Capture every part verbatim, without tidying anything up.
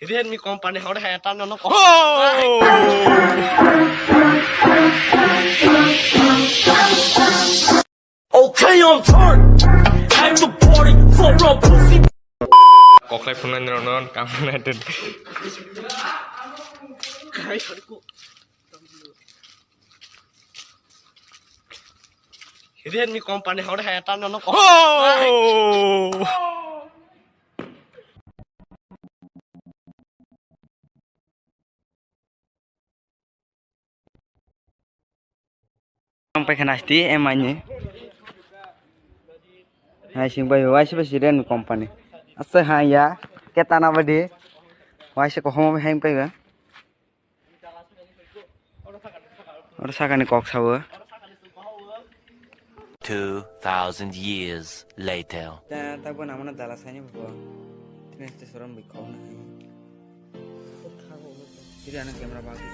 Redmi company hore hai ta no no. Oh! Okay, on turn. At the party for a pussy. Koklai phunai no no kam na den. Redmi company hore hai ta no no. Oh! Ang paikha nasti em ani. Hai sing bai waisa bai si Redmi company. Asa ha ya ketana badi. Waisa kohoma bai hai pai ba. Oro sakani kok sawo. Two thousand years later. Ta ta bo namano dala sani bo. Tine te sorom bi khok na hai. Iri ano camera bagi.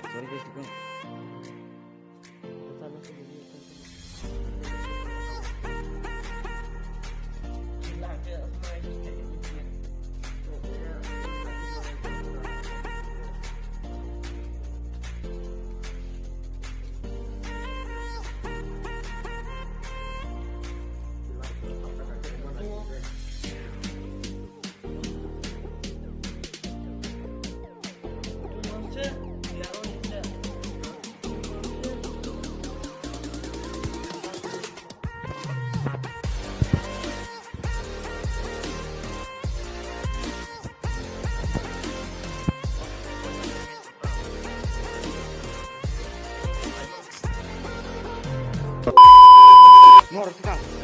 Sorry guys, Mor suka.